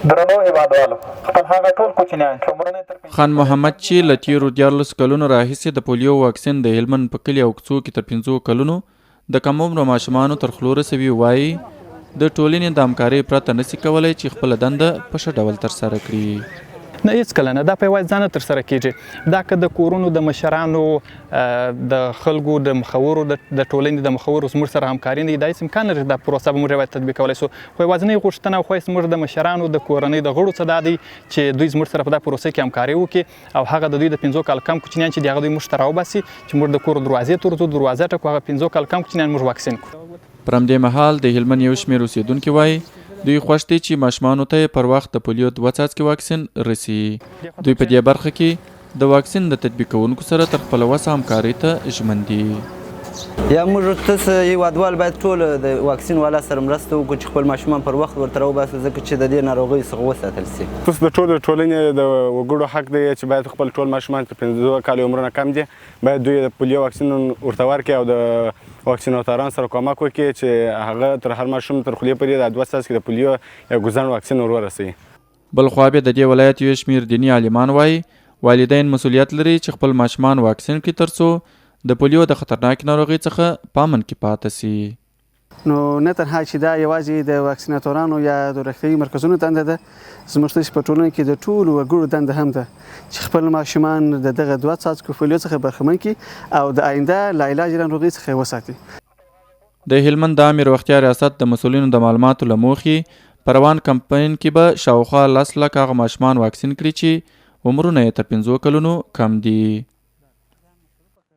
درنو هېوادوالو! خپل هغه ټول کوچنیان چې عمرونه یې تر پنځو خان محمد چې له تېرو 13 کلونو راهیسې د پولیو واکسین د هلمند په کلي او کوڅو کې تر پنځو کلونو د کم عمره ماشومانو تر خولو رسوي وايي، د ټولنې د همکارۍ پرته نه شي کولی چې خپله دنده په ښه ډول ترسره کړي. نه هیڅکله نه، دا په یوازې ځان نه ترسره کیږي. دا که د کورونو د مشرانو، د خلکو د مخورو، د ټولنې د مخورو زموږ سره همکاري نه وي، دا هیڅ امکان نه لري چې دا پروسه به موږ یوازې تطبیقولی شو. خو یوازینۍ غوښتنه او خواهش زموږ د مشرانو د کورنۍ د غړو څه دا دی چې دوی زموږ سره په دا پروسه کې همکاري وکړي او هغه د دوی د پنځو کال کم کوچنیان چې دي هغه دوی موږ ته راوباسي چې موږ د کور دروازې ته ورځو، دروازه ټکو، هغه پنځو کال کم کوچنیان موږ واکسین کړو. پر همدې مهال د هلمند یو شمېر اوسېدونکي وايي، دوی خوښ دي چې ماشومانو ته یې پر وخت د پولیو دوه څاڅکي واکسین رسي. دوی په دې برخه کې د واکسین د تطبیقوونکو سره تر خپله وسه همکارۍ ته ژمن دي. یا موږ تاسو هیوادوال باید ټول د واکسین والا سره مرسته وکړو چې خپل ماشومان پر وخت ورته راوباسو، ځکه چې د دې ناروغیو څخه وساتل شي. تاسو د ټولو ټولنې د وګړو حق دی چې باید خپل ټول ماشومان تر پنځو کالو عمرونه کم دي باید دوی د پولیو واکسین ورته ورکړي او د واکسیناتوران سره کومک وکړي چې هغه تر هر ماشوم تر خولې پورې دا دوه څاڅکي د پولیو یا ګوزڼ واکسین ور ورسوي. بل خوا بیا د دې ولایت یو شمېر دیني عالمان وايي، والدین مسوولیت لري چې خپل ماشومان واکسین کړي ترڅو د پولیو د خطرناکې ناروغۍ څخه په امن کې پاته شي. نو نه تنها چې دا یوازې د واکسیناتورانو یا د روغتیايي مرکزونو دنده ده، زموږ تاسې په ټولنه کې د ټولو وګړو دنده هم ده چې خپل ماشومان د دغه دوه څاڅکو پولیو څخه برخمن کړي او د آینده لاعلاجه ناروغۍ څخه یې وساتي. د هلمند د عامې روغتیا ریاست د مسؤلینو د معلوماتو له موخې په روان کمپاین کې به شاوخوا لس لکه هغه ماشومان واکسین کړي چې عمرونه یې تر پنځو کلونو کم دي.